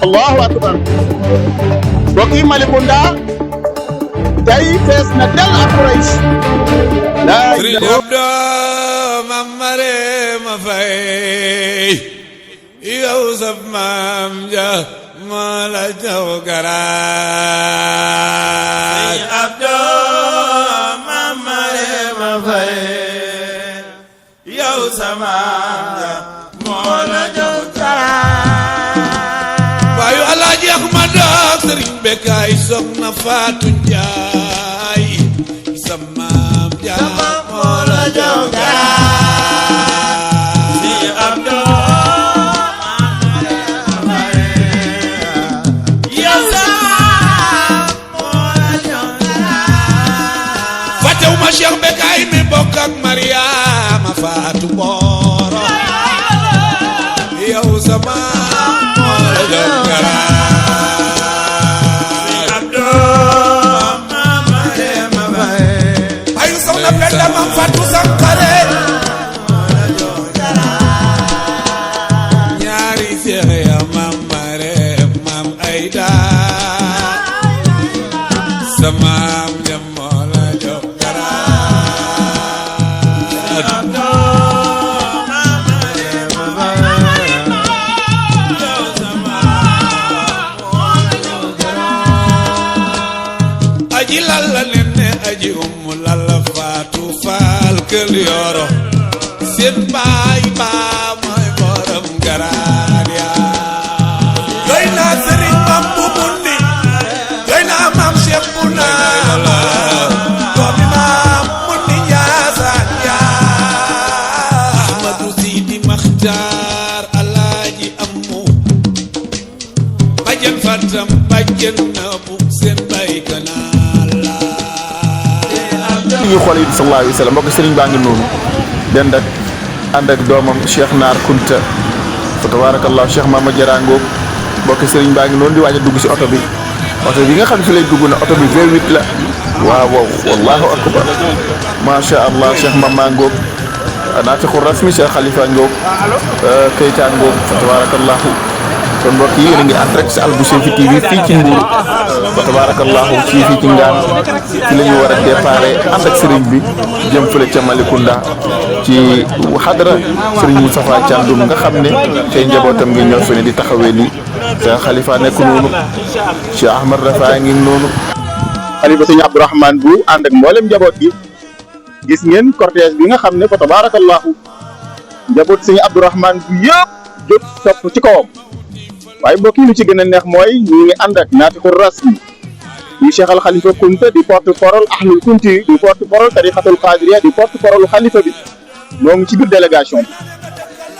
allahu akbar mbokk yi Malicounda tey fees na del ak Quraysh Sëriñ Abdou Mamare ma fay yow sab maam ja moo la jaw garaaj Sëriñ Abdou Mamare ma fay yow sa maam ja moo la jaw garaaj waayu Alaaji Ahmad ak Sëriñ Bekkaay Soxna Faatu Njaay sa maam ja moo la jaw garaaj Sëriñ Abdou Cheikh Bekkaay mi bokk ak Mariama Faatu Mboro yow sama moo la jox garaaj Abdou Mamare ma fay ay soxna Penda Mam Faatu Sankare ñaari seex ya Mam Mare Mam Ayda sama jam moo la jox aji lalla nenne aji ummu lalla Faatu Faal kël yoro seen baay baa mooy borom garaad yaa doy naa sëriñ mam bu mundi doy naa maam Cheikh bu naama doomi maam mundi Njaasaan yaa Ahmadu Sidi Maxtaar Alaaji Ammu bajjen Fatam bajjen Nabu seen bay kanaa ñu xool yi sallallahu alayhi wa sallam mbokk sëriñ baa ngi noonu dend ak ànd ak doomam Cheikh Naar Kunta fa tabarakallah Cheikh Mama Jarango mbokk sëriñ baa ngi noonu di waaj a dugg si oto bi nga xam ne fi lay dugg na oto bi V8 la waaw waaw wallahu akbar macha allah Cheikh Mama Ngop naatiqu rasmi Cheikh Khalifa Ngop Keita Ngop fa tabarakallahu kon mbokk yi yéen a ngi en direct si Alboucheyri TV fii ci Mbour fa tabarakallahu fii ci Ngaan fi la ñu war a déparé ànd ak sëriñ bi jëm fële ca Malicounda ci xadra sëriñ Moustapha Thiandoum nga xam ne tey njabootam ngi ñëw fi ne di taxawee li Cheikh Khalifa nekk noonu Cheikh Ahmad Rafa ngi noonu xalifa sëñ Abdourahmane bu ànd ak mboolem njaboot gi gis ngeen cortège bi nga xam ne fa tabarakallahu njaboot sëñ Abdourahmane bu yëpp jóg topp ci kawam waaye mbokk yi lu ci gën a neex mooy ñu ngi ànd ak naatiqu rasmi di Cheikh Al Khalifa Kunta di porte parole ahlul kunti di porte parole tariqatul qadiriya di porte parole xalifa bi moo ngi ci biir délégation bi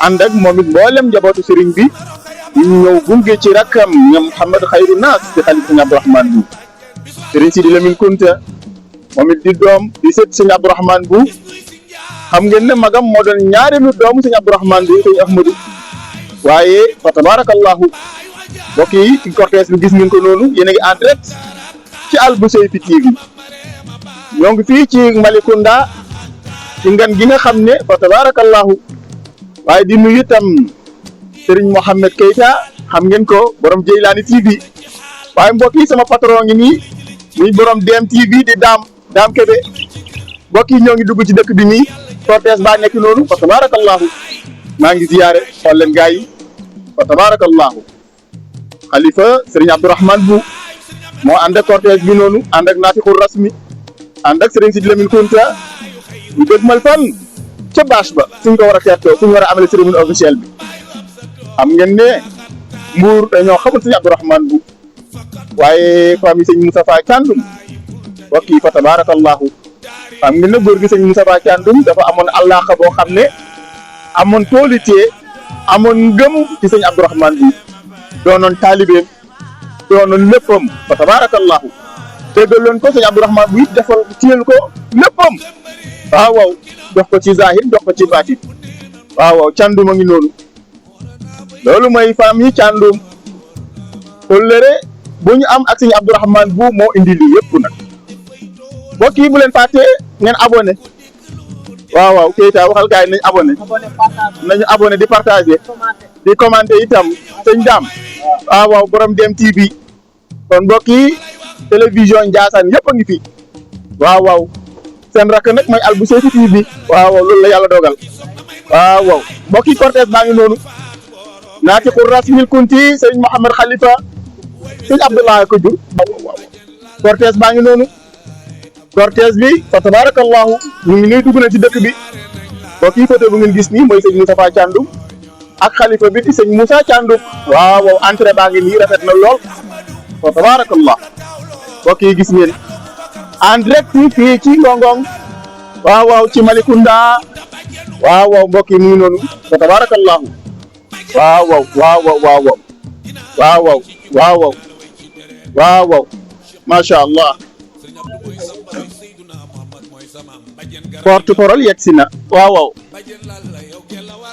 ànd ak moom it mboolem njabootu sëriñ bi ñu ñëw gunge ci rakkam ñoom Mouhamed Khayru Naas di xalifa sëñ Abdourahmane bu sëriñ Sidi Lamine Kunta moom it di doom di sët sëñ Abdourahmane bu xam ngeen ne magam moo doon ñaareelu doomu sëñ Abdourahmane bu sëñ Ahmadou waaye fa tabarakallahu mbokk yi ci cortège bi gis ngeen ko noonu yéen a ngi en direct ci Alboucheyri TV ñoo ngi fii ci Malicounda ci ngan gi nga xam ne fa tabarakallahu waaye di nuyu itam Serigne Mohamed Keita xam ngeen ko borom Jeylaani TV waaye mbokk yi sama patron ngi nii muy borom DM TV di Daam Kébé mbokk yi ñoo ngi dugg ci dëkk bi nii cortège baa nekk noonu fa tabarakallahu maa ngi ziyaare xool leen gaa yi fa tabarakallahu xalifa Serigne Abdourahmane bu moo ànd ak cortège bi noonu ànd ak naatiqu rasmi ànd ak Serigne Sidi Lamine Kunta ñu dégmal fan ca bâche ba suñ ko war a teertoo suñ war a amale cérémonie officielle bi xam ngeen ne Mbour dañoo xamul Serigne Abdourahmane bu waaye famille sëñ Moustapha Thiandoum mbokk yi fa tabarakallahu xam ngeen ne góor gi sëñ Moustapha Thiandoum dafa amoon àllaaqa boo xam ne amoon toolite amoon ngëm ci sëñ Abdourahmane bi doonoon taalibeem doonoon léppam fa tabarakallahu déggaloon ko sëñ Abdourahmane bu it defal ciyel ko léppam waaw waaw dox ko ci zahir dox ko ci baatin waaw waaw Thiandoum a ngi noonu loolu mooy famille Thiandoum kóllëre bu ñu am ak sëñ Abdourahmane bu moo indi lii yëpp nag mbokk yi bu leen fàttee ngeen abonné waaw waaw Keita waxal gars yi nañu abonné di partager di commenter itam sëñ Dame waaw borom dem TV kon mbokk yi télévision Ndiassane yëpp a ngi fi waaw seen rakk nag mooy Alboucheyri TV waaw loolu la yàlla dogal waaw mbokk yi cortège baa ngi noonu naati pour rasmil kunti sëñ Mouhamed Khalifa sëñ Abdoulaye ko jur cortège baa ngi noonu cortège bi fa tabarakallahu ñu ngi nuy dugg na ci dëkk bi mbokk yi photo bu ngeen gis nii mooy sëñ Moustapha Thiandoum ak xalifa bi di sëñ Moussa Thiandoum waaw entrée baa ngi nii rafet na lool fa tabarakallah mbokk yi gis ngeen en direct fii ci Ngongong waaw ci Malicounda waaw mbokk yi mu ngi noonu fa tabarakallahu waaw macha allah porte-parole yegsi na waaw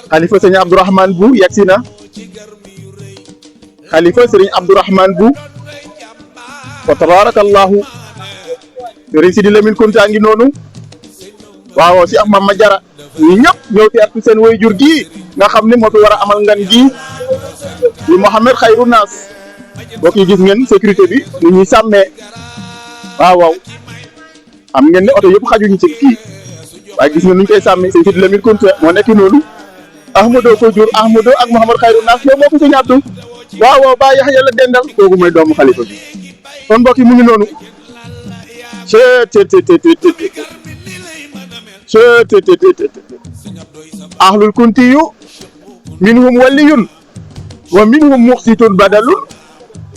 xalifa sëñ Abdourahmane Bou yegsi na xalifa sëriñ Abdourahmane Bou fa tabarakallahu sëriñ Sidi Lamine Kounta ngi noonu waaw si am Mama Jara ñi ñëpp ñëw teertu seen waajur gi nga xam ne moo fi war a amal ngan gi di Mouhamed Khayru Naas mbokk yi gis ngeen sécurité bi ni ñuy sàmmee waaw am ngeen ne oto yëpp xajuñu ci kii waaye gis ngeen nu ñu koy sàmmee sëñ Sidi Lamine Kounta moo nekk noonu Ahmadou ko jur Ahmadou ak Mouhamed Khayru Naas loolu moo ko sëñ Abdou waaw Ba Yaxya la dendal kooku mooy doomu xalifa bi kon mbokk yi mu ngi noonu ahlul kuntiyu minhum waliyun wa minhum muqsitun badalun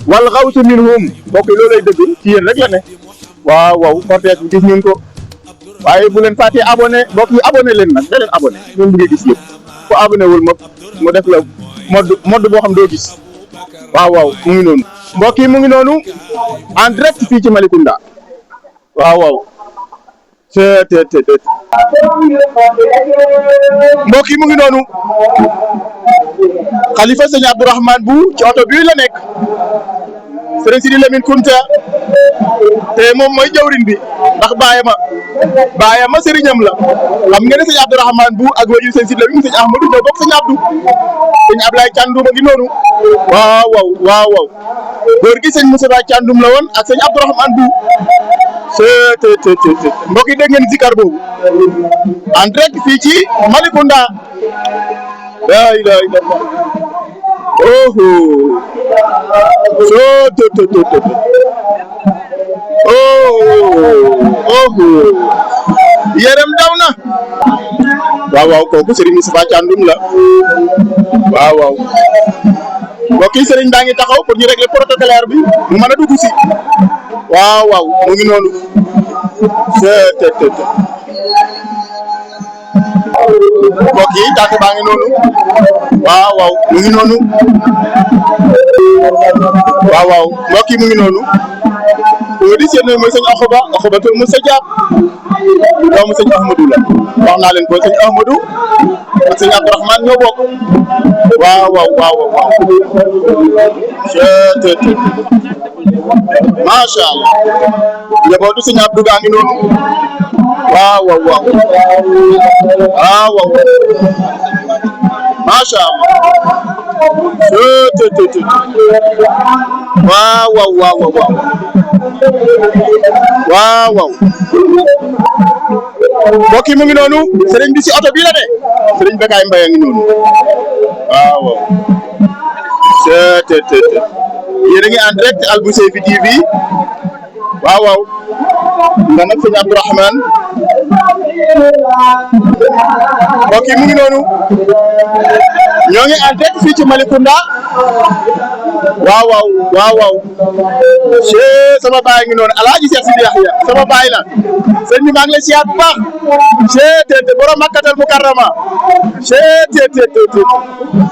wal xawsu minhum mbokk yi loolay dëgg ci yéen rek la ne waaw cortège bi gis ngeen ko waaye bu leen fàttee abonné mbokk yi abonné leen nag da leen abonné ñun bëggee gis yëpp ku abonné wul mu def la mode boo xam doo gis waaw mu ngi noonu mbokk yi mu ngi noonu en direct fii ci Malicounda waaw mbokk yi mu ngi noonu xalifa sëñ Abdourahmane Bou ci oto bii la nekk sëriñ Sidi Lamine Kounta te moom mooy jawrin bi ndax baayama sëriñam la xam ngeen ne sëñ Abdourahmane Bou ak wajur sëñ Sidi Lamine sëñ Ahmadou ñoo bokk sëñ Abdou sëñ Ablaye Thiandoum a ngi noonu waaw góor gi sëñ Moussa Thiandoum la woon ak sëñ Abdourahmane Bou mbokk yi dégg ngeen zikar boobu en direct fii ci Malicounda la ilaha illallah yaram daw na waaw kooku Serigne Moustapha Thiandoum la waaw mbokk yi Serigne baa ngi taxaw pour ñu régler protocolaire bi mu mën a dugg si waaw mu ngi noonu mbokk yi tànk baa ngi noonu waaw mu ngi noonu waaw mbokk yi mu ngi noonu boo di seen mooy sëñ Axuba tur Moussa Diab doomu sëñ Ahmadou la wax naa leen ko sëñ Ahmadou ak sëñ Abdourahmane ñoo bokk waaw macha allah njabootu sëñ Abdou gaa ngi noonu waaw macha allah waaw mbokk yi mu ngi noonu sëriñ bi si oto bii la de sëriñ Bekaay Mbaye a ngi noonu waaw yéen a ngi en direct Alboucheyri TV waaw nga nag sëñ Abdourahmane mbokk yi mu ngi noonu ñoo ngi en direct fii ci Malicounda waaw sama baay ngi noonu Alaaji Cheikh Sidi Yaxya sama baay la sëñ bi maa ngi lay siyaat bu baax borom Makkatal Mukarrama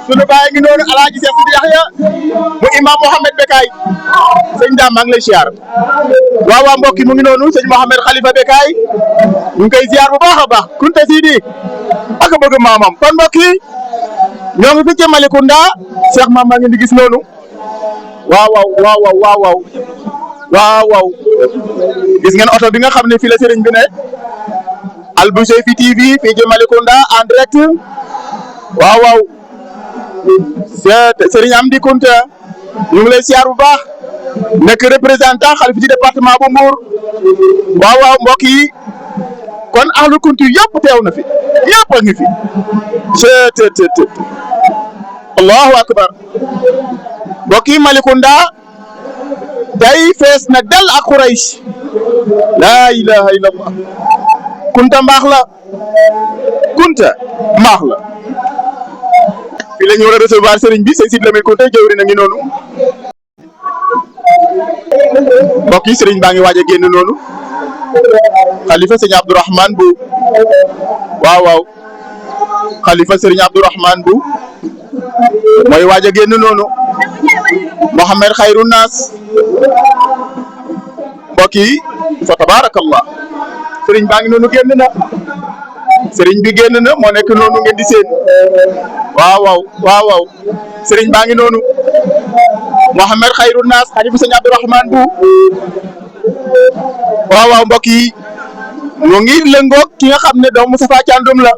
sunu baay ngi noonu Alaaji Cheikh Sidi Yaxya mu imam Mouhamed Bekaay sëñ Dame maa ngi lay siyaar waaw mbokk yi mu ngi noonu sëñ Mouhamed Khalifa Bekaay ñu ngi koy siyaar bu baax a baax Kunta Sidi ak bëgg maamam kon mbokk yi ñoo ngi fi ci Malicounda Cheikh Mame maa ngi di gis noonu waaw gis ngeen oto bi nga xam ne fii la sëriñ bi ne Alboucheyri TV fii ci Malicounda en direct waaw sëriñ Amdi Kounta ñu ngi lay siyaar bu baax nekk représentant xalifa ci département bu Mbour waaw waaw mbokk yi kon ahlu kunti yëpp teew na fi yëpp a ngi fi ctt allahu akbar mbokk yi Malicounda day fees na del ak Quraysh laa ilaha illallah kunta mbaax la kunta mbaax la fii la ñu war a recevoir sëriñ bi sëñ Sidy Lamine Kunta jëwri na ngi noonu mbokk yi sëriñ baa ngi waaj a génn noonu xalifa sëñ Abdourahmane bu waaw waaw xalifa sëriñ Abdourahmane bu mooy waaj a génn noonu Mohamed Xayru Naas mbokk yi fa tabarakallah sëriñ baa ngi noonu génn na sëriñ bi génn na moo nekk noonu ngeen di seen waaw waaw waaw waaw sëriñ baa ngi noonu Mohamed Xayru Naas xalifa sëñ Abdourahmane bu waaw waaw mbokk yi ñu ngi lëngoog ki nga xam ne doomu Moustapha Thiandoum la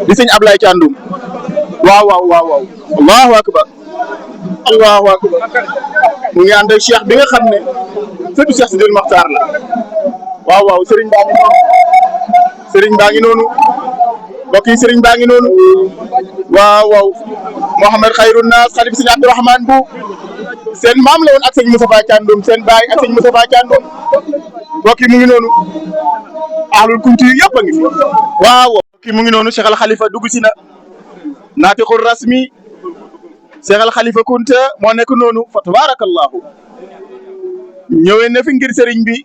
di sëñ Ablaye Thiandoum waaw waaw waaw waaw allahu akbar allahu akbar mu ngi ànd ak cheikh bi nga xam ne sëtu Cheikh Sidil Mokhtar la waaw waaw sëriñ baa ngi noonu sëriñ baa ngi noonu mbokk yi sëriñ baa ngi noonu waaw waaw Mohamed Xayru Naas xalifa sëñ Abdourahmane bu seen maam la woon ak sëñ Moustapha Thiandoum seen baay ak sëñ Moustapha Thiandoum mbokk yi mu ngi noonu ahlul kunti yu yëpp a ngi fi waaw mbokk yi mu ngi noonu Cheikh Al Khalifa dugg si na naatiqul rasmi Cheikh Al Khalifa Kunta moo nekk noonu fa tabarakallahu ñëwee na fi ngir sëriñ bi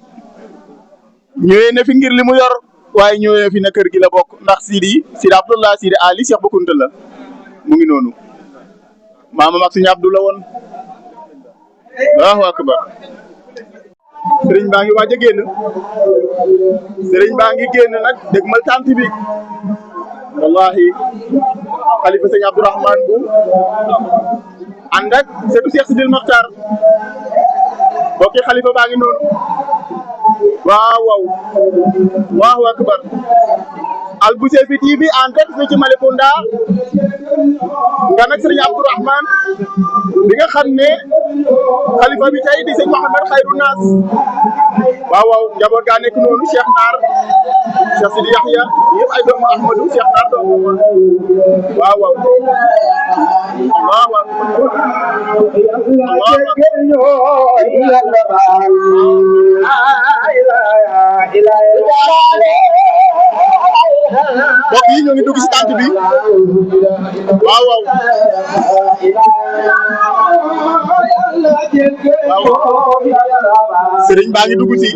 ñëwee na fi ngir li mu yor waaye ñëwee fi na kër gi la bokk ndax Sidi Abdullah Sidi Ali Cheikh bu Kunta la mu ngi noonu maamam ak sëñ Abdou la woon Allahu akbar sëriñ baa ngi waaj a génn sëriñ baa ngi génn nag dégmal tant bi wallahi xalifa sëñ Abdourahmane bu ànd ak seetu Cheikh Sidil Mokhtar bokki xalifa baa ngi noonu waaw waaw Allahu akbar Alboucheyri TV en direct fii ci Malicounda nga nag sëriñ Abdourahmane bi nga xam ne xalifa bi tey di sëñ Mohamed Xayru Naas waaw waaw njaboot gaa nekk noonu Cheikh Naar Cheikh Sidi Yaxya yëpp ay doomu Ahmadou Cheikh Naar doomu waaw waaw waaw waaw mbokk yi ñoo ngi dugg si tànt bi waaw waaw waaw sëriñ baa ngi dugg si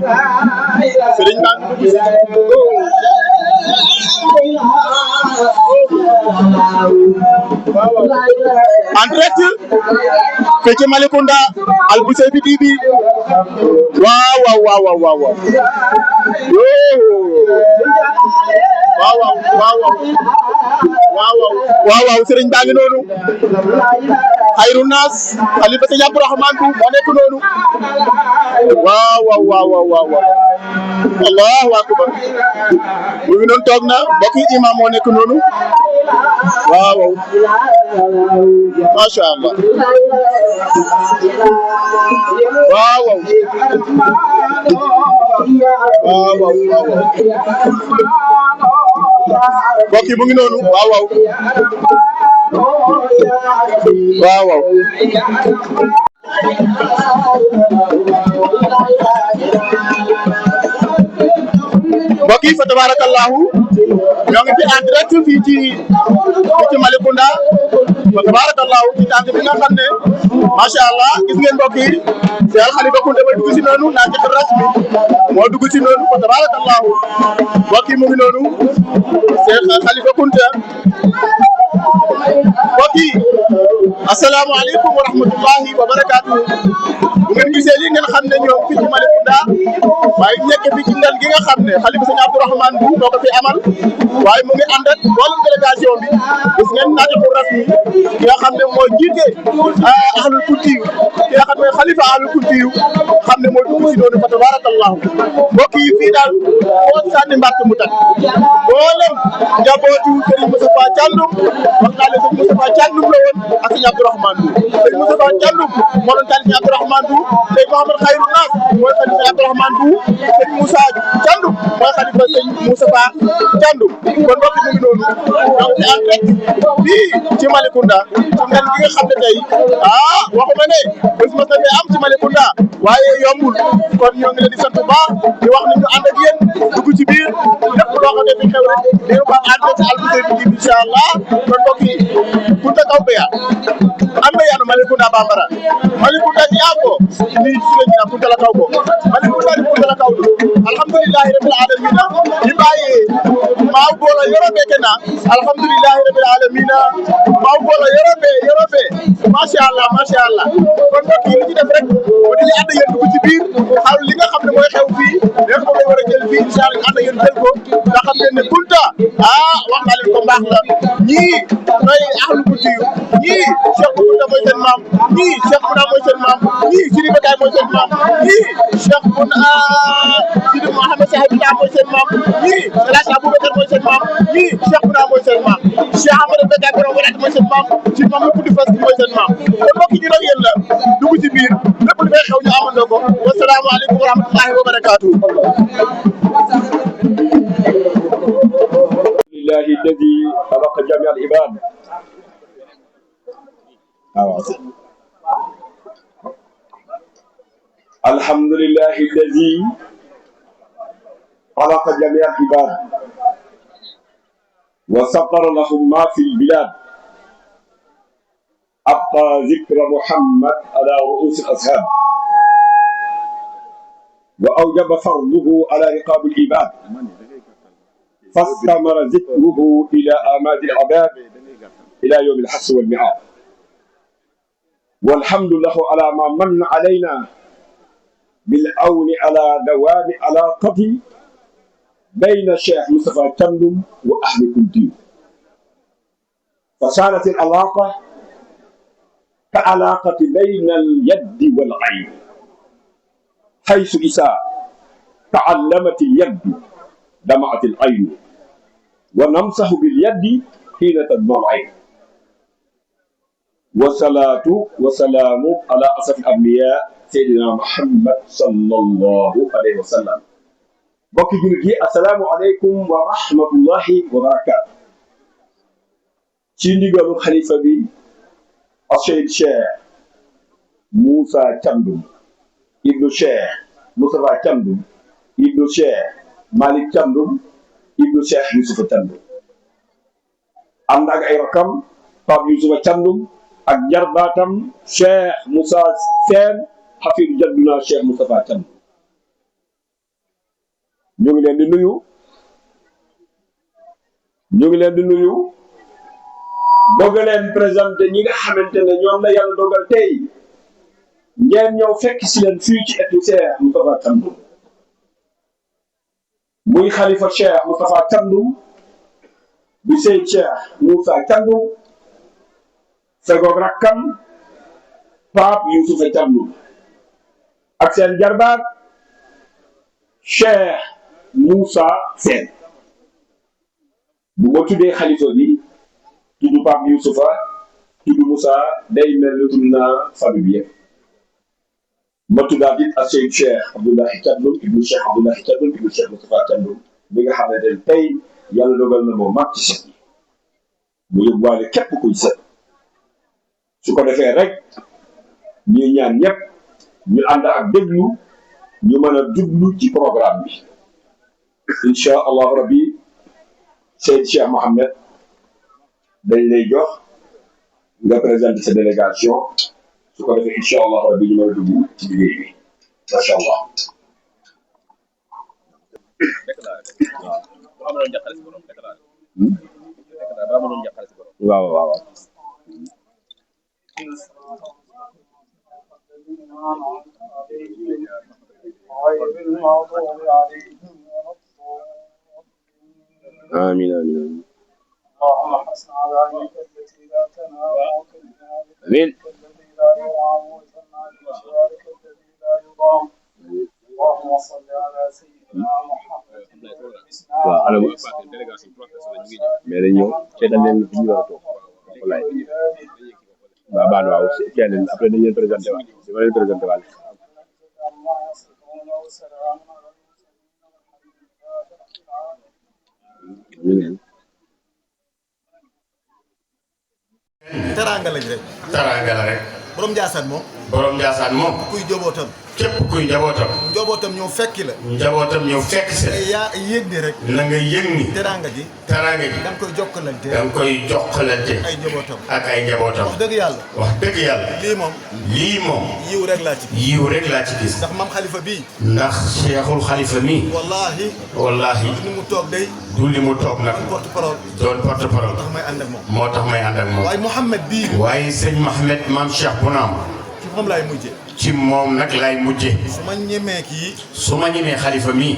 sëriñ baa ngi dugg si waaw waaw en direct fii ci Malicounda Alboucheyri TV waaw waaw waaw waaw waaw waaw waaw waaw waaw waaw sëriñ baa ngi noonu Xayru Naas xalifa sëñ Abdourahmane bu moo nekk noonu waaw waaw waaw waaw allahu akbar mu ngi noonu toog na mbokk yi imam moo nekk noonu waaw waaw macha allah waaw waaw waaw waaw mbokk yi mu ngi noonu waaw waaw waaw waaw mbokk yi fa tabarakallahu ñoo ngi fi en direct fii ci Malicounda fa tabarakallahu ci tànk bi nga xam ne macha allah gis ngeen mbokk yi Cheikh Al Khalifa Kunta ba dugg si noonu naatiq rasmi moo dugg si noonu fa tabarakallahu mbokk yi mu ngi noonu Cheikh Al Khalifa Kunta mbokk yi asalaamaaleykum wa rahmatullahi wa barakaatu bu ngeen gisee lii ngeen xam ne ñoom fii ci Malicounda waaye nekk fii ci ndel gi nga xam ne xalifa sëñ Abdourahmane bu moo ko fi amal waaye mu ngi ànd ak mboolem délégation bi gis ngeen naatiqu rasmi ki nga xam ne moo jiite ahlul kunti ki nga xam ne mooy xalifa ahlu kunti yu xam ne mooy dugg si noonu fa tabarakallahu mbokk yi fii daal boo sànni mbàtt mu tag mboolem njabootu Serigne Moustapha Thiandoum wax naa leen Serigne Moustapha Thiandoum la woon ak Serigne Abdourahmane Dou Serigne Moustapha Thiandoum moo doon tànn Serigne Abdourahmane Dou tey Mouhamed Khayrou Nas mooy xalifa Serigne Abdourahmane Dou Serigne Moussa Thiandoum mooy xalifa Serigne Moustapha Thiandoum kon mbokk mu ngi noonu donc di ànd rek fii ci Malicounda ci ngan gi nga xam ne tey waxuma ne bés mos na fee am ci Malicounda waaye yombul kon ñoo ngi leen di sant bu baax di wax ni ñu ànd ak yéen dugg ci biir lépp loo xam ne fi xew rek dañu ko ànd ci Alfayda TV incha allah kon mbokk yi Kunta Kawbeya ambe yano Malicounda Bambara Malicounda ñaako ni ci la Kunta la Kawbo Malicounda ni Kunta la Kawdo alhamdulillahi rabbil alamin ibaye maaw bola yorobe kena alhamdulillahi rabbil alamin maaw bola yorobe masha Allah kon mbokk yi li ci def rek mo dañu ànd yéen dugg ci biir xal li nga xam ne mooy xew fii rek ko war a jël fii incha allah ànd yéen jël ko nga xam ne Kunta wax naa leen ko mbaax la ñii ñooy ahlu kunti yu ñii Cheikh Kunta mooy seen maam ñii Cheikh Bouna mooy seen maam ñii Sidi Bakay mooy seen maam ñii Cheikh Bouna Sidi Mouhamed Sahibina mooy seen maam ñii El Hadj Aboubacar mooy seen maam ñii Cheikh Bouna mooy seen maam Cheikh Amadou Bakay borom walaat mooy seen maam ci maam la Koudi Fass mooy seen maam kon mbokk yi ñu nag yéen la dugg ci biir lépp lu fay xew ñu amandoo ko wasalaamaaleykum wa rahmatullahi wa barakaatu. لله الذي خلق جميع العباد الحمد لله الذي خلق جميع العباد وسخر لهم ما في البلاد أبقى ذكر محمد على رؤوس الأصحاب وأوجب فرضه على رقاب العباد فاستمر ذكره إلى آماد العباد إلى يوم الحسر والمعاد والحمد له على ما من علينا بالعون على دوام علاقة بين الشيخ مصطفى thiandoum وأهل كنتي فصارت العلاقة كعلاقة بين اليد والعين حيث إذا تعلمت اليد دمعت العين ونمسح باليد حين تدمع العين والصلاة والسلام على أشرف الأنبياء سيدنا محمد صلى الله عليه وسلم بوكي جولي السلام عليكم ورحمة الله وبركاته ci ndigalu xalifa bi Cheikh Moussa Thiandoum ibnu Cheikh Moustapha Thiandoum ibnu Cheikh Malick Thiandoum ibnu Cheikh Youssoufa Thiandoum ànd ak ay rakam Pape Youssoufa Thiandoum ak jarbaatam Cheikh Moussa Sène xafidu jadduna Cheikh Moustapha Thiandoum ñu ngi leen di nuyu bëgg leen présenté ñi nga xamante ne ñoom la yàlla dogal tey ngeen ñëw fekk si leen fii ci etu Cheikh Moustapha Thiandoum muy xalifa Cheikh Moustapha Thiandoum di Seydi Cheikh Moussa Thiandoum fegoog rakkam Pape Youssoufa Thiandoum ak seen jarbaat Cheikh Moussa Sène bu ma tuddee xalifa bi tudd Pape Youssoufa tudd Moussa day mel ni tudd naa famille bi yëpp ma tuddaat it ak Seydi Cheikh Abdoulahi Thiandoum ibnu Cheikh Abdoulahi Thiandoum ibnu Cheikh Moustapha Thiandoum bi nga xamante ne tey yàlla dogal na moo mag ci set yi mu yóbbuwaale képp kuy set su ko defee rek ñuy ñaan ñëpp ñu ànd ak déglu ñu mën a jublu ci programme bi incha allahu rabbi Seydi Cheikh Mohamed dañ lay jox nga présenter sa délégation su ko defee incha allah rabbi ñu mën a dugg ci liggéey bi macha allah. waaw waaw. amiin amiin. اللهم حسن على عينك التي لا تنام آمين. صل على سيدنا محمد waaw ana délégation professionnelle ñu ngi ñëw mais dañ ñëw seetal leen fi ñu war a toog wallaay waaw baax na waaw seetal leen après dañ leen présenté waat dama leen présenté waat teraanga lañ rek teraanga la rek borom Ndiassane moom borom Ndiassane moom kuy njabootam képp kuy njabootam njabootam ñëw fekki la njabootam ñëw fekk si yaa yëg ni rek na nga yëg ni teraanga ji teraanga ji da nga koy jokkalante da nga koy jokkalante ay njabootam ak ay njabootam wax dëgg yàlla wax dëgg yàlla lii moom yiw rek laa ci yiw rek laa ci gis ndax maam xalifa bii ndax Cheikhul Xalifa mi wallahi ni mu toog day du li mu toog nag porte parole doon porte parole tax may ànd ak moom moo tax may ànd ak moom waaye Mouhamed bii waaye sëñ Mohamed maam Cheikh Bounam ci moom laay mujjee ci moom nag laay mujje su ma ñemee kii su ma ñemee xalifa mi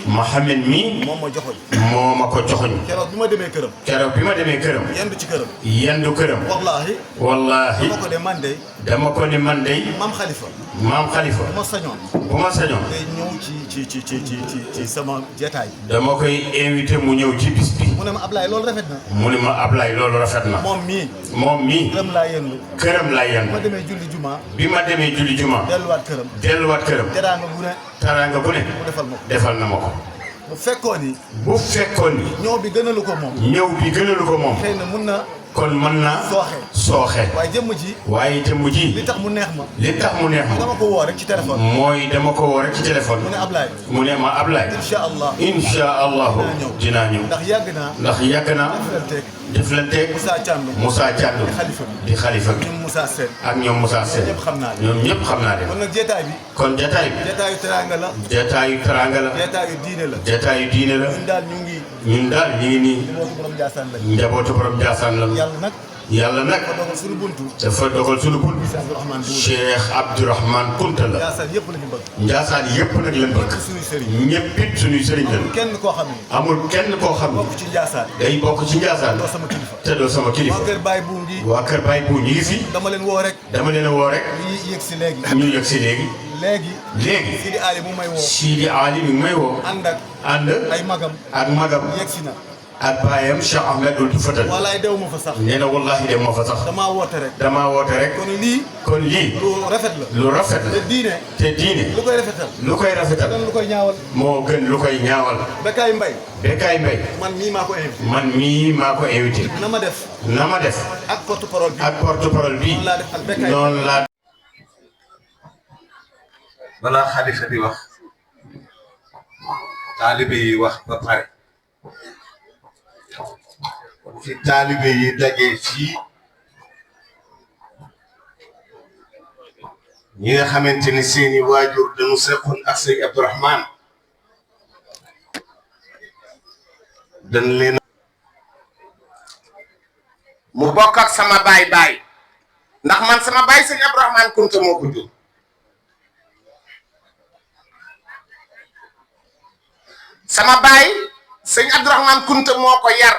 Mohamed mi moom ma joxoñ moo ma ko joxoñ keroog bi ma demee këram keroog bi ma demee këram yendu ci këram yendu këram wallahi dama ko ne man de dama ko ne man de maam xalifa bu ma sañoon day ñëw ci sama jeetaay dama koy invité mu ñëw ci bis bi mu ne ma Ablaye loolu rafet na mu ne ma Ablaye loolu rafet na moom mii këram laa yendu bi ma demee julli juma delluwaat këram teraanga bu ne mu defal na ma ko bu fekkoon ni ñëw bi gënalu ko moom xëy na mun na kon mën na sooxe waaye jëmm ji li tax mu neex ma dama ko woo rek ci téléphone mu ne ma Ablaye insha allahu dinaa ñëw ndax yàgg naa jëflanteeg Moussa Thiandoum di xalifa bi ak ñoom Moussa Sène ñoom ñëpp xam naa leen kon jataay bi jataayu teraanga la jataayu diine la ñun daal ñu ngi nii njabootu borom Ndiassane la yàlla nag dafa dogal suñu bunt Cheikh Abdourahmane Kounta la Ndiassane yëpp nag lañ bëgg ñëpp it suñuy sëriñ lañ amul kenn koo xam ne day bokk ci Ndiassane te doo sama kilifa waa kër Baye bu ñu ngi fi dama leen a woo rek ñu yëg si léegi Sidi Ali mi ngi may woo ànd ak magam ak baayam Cheikh Ahmed Ould Fadal wallaay dew ma fa sax nee na wallahi dem ma fa sax damaa woote rek kon lii lu rafet la te diine lu koy rafetal moo gën lu koy ñaawal Bécaye Mbaye man mii maa ko invité na ma def ak porte parole bi noonu laa balaa xalifa di wax taalibe yi wax ba pare fi taalibe yi dajee fii ñi nga xamante ni seeni waajur dañu seqoon ak sëñ Abdourahmane dañ leen mu bokk ak sama baay ndax man sama baay sëñ Abdourahmane Kounta moo ko jur sama baay sëñ Abdourahmane Kounta moo ko yar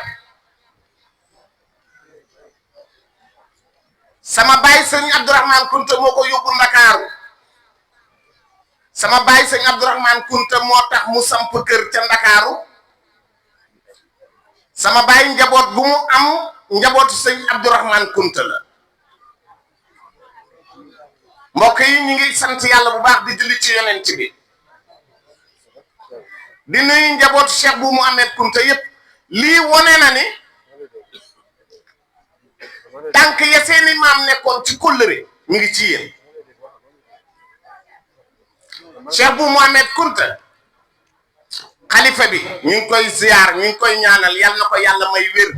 sama baay sëñ Abdourahmane Kounta moo ko yóbbu Ndakaaru sama baay sëñ Abdourahmane Kounta moo tax mu samp kër ca Ndakaaru sama baay njaboot bu mu am njabootu sëñ Abdourahmane Kounta la mbokk yi ñu ngi sant yàlla bu baax di julli ci yonent bi di nuyu njabootu Cheikh bu Mouhamed Kounta yépp lii wone na ni tànk ya seeni maam nekkoon ci kóllëre mi ngi ci yéen Cheikh bu Mouhamed Kounta xalifa bi ñu ngi koy ziyaar ñu ngi koy ñaanal yal na ko yàlla may wér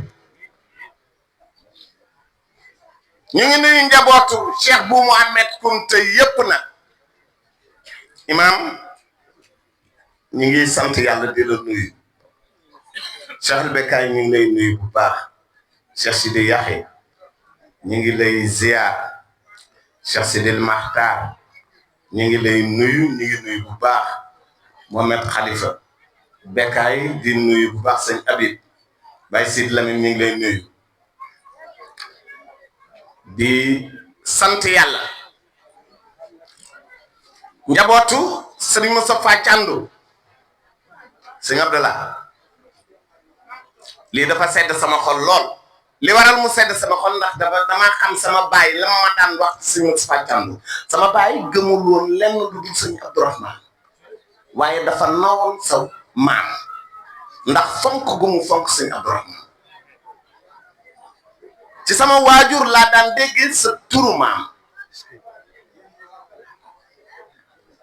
ñu ngi nuyu njabootu Cheikh bu Mouhamed Kounta yépp na imaam ñu ngi sant yàlla di la nuyu Cheikh Bécaye ñu ngi lay nuyu bu baax Cheikh Sidi Yaxya ñu ngi lay ziar Cheikh Sidil Maxtaar ñu ngi lay nuyu bu baax Mohamed Khalifa Bécaye di nuyu bu baax sëñ Habib Baye Sid Lamine ñu ngi lay nuyu di sant yàlla njabootu sëriñ Moustapha Thiandou sëñ Abdallah lii dafa sedd sama xol lool li waral mu sedd sama xol ndax dama xam sama baay la ma daan wax sëñ Moustapha Thiandou sama baay gëmul woon lenn lu dul sëñ Abdourahmane waaye dafa nawoon sa maam ndax fonk gu mu fonk sëñ Abdourahmane ci sama waajur laa daan dégg sa turu maam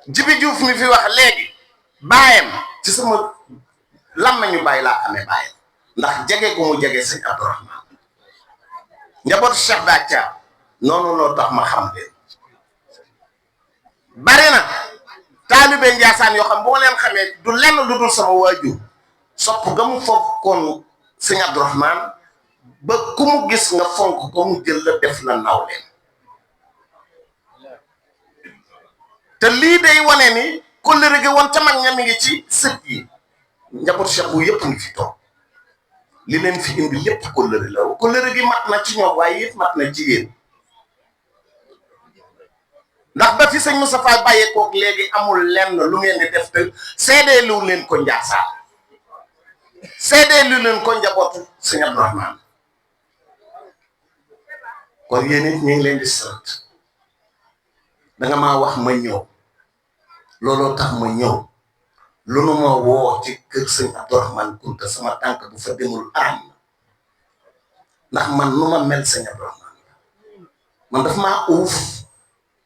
Jibi Diouf mi fi wax léegi baayam ci sama làmmiñu baay laa xamee baayam ndax jege gu mu jege sëñ Abdourahmane njabootu Cheikh Bathia noonu loo tax ma xam leen bari na taalibe Njaasaan yoo xam bu ma leen xamee du lenn lu dul sama waajur sopp ga mu fonkoon sëñ Abdourahmane ba ku mu gis nga fonk ko mu jël la def la naw leen te lii day wane ni kóllëre gi woon ca mag ña mi ngi ci sët yi njabootu Cheikh bu yëpp ngi fi toog li leen fi indi lépp kóllëre la kóllëre gi mat na ci ñoom waaye it mat na ci yéen ndax ba fi sëñ Moustapha bàyyeekook léegi amul lenn lu ngeen di def te seedeelu leen ko Njaasaan seedeelu leen ko njabootu sëñ Abdourahmane kon yéen it ñu ngi leen di sant danga maa wax ma ñëw looloo tax ma ñëw lu nu ma woo ci kër sëñ Abdourahmane Kunta sama tànk bu fa demul aram ndax man nu ma mel sëñ Abdourahmane man daf maa uuf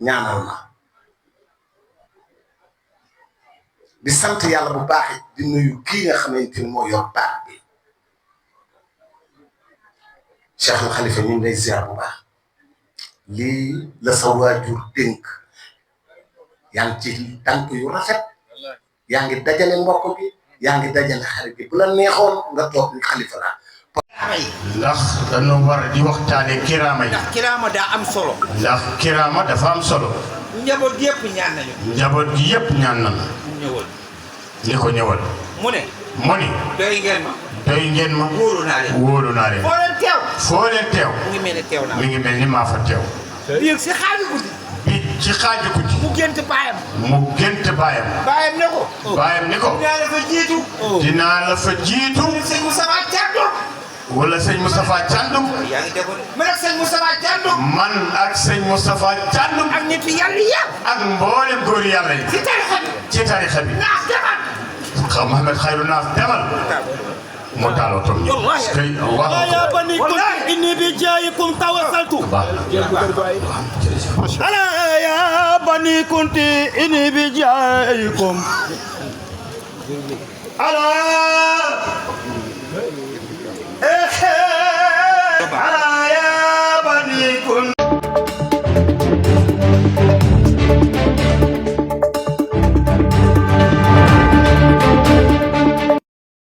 ñaanal ma di sant yàlla bu baax di nuyu kii nga xamante ni moo yor baat bi Cheikh al Khalifa ñu ngi lay ziar bu baax lii la sa waajur dénk yaa ngi ci tànk yu rafet yaa ngi dajale mbokk bi yaa ngi dajale xarit bi bu la neexoon nga toog ni xalifa la ndax dañoo war di waxtaane kiraama yi. ndax kiraama daa am solo. ndax kiraama dafa am solo. njaboot gi yëpp ñaan nañu. njaboot gi yëpp ñaan nañu. ñëwal. li ko ñëwal. mu ne. mu ni. doy ngeen ma. doy ngeen ma. wóolu naa leen. wóolu naa leen. foo leen teew. foo leen teew. mu ngi mel ni teew naa. mi ngi mel ni maa fa teew. biir si xaaju guddi. bi ci xaaju guddi. mu gént baayam. mu gént baayam. baayam ne ko. baayam ni ko. dinaa la fa jiitu. dinaa la fa jiitu. sëñ Moustapha Thiandou. wala sëñ Moustapha Thiandou. yaa ngi déggoon man ak sëñ Moustapha Thiandou. man ak sëñ Moustapha Thiandou. ak nit yàlla yàlla. ak mboolem góor yàlla yi. ci tarixa bi. ci tarixa bi. naas demal. Mohamed Khayru Naas demal. mu taaloo toog ñëw. kay wax ko ya bani kunti inni bi jaayikum tawassaltu. ala ya bani kunti inni bi jaayikum. ala. ala ya bani kunti.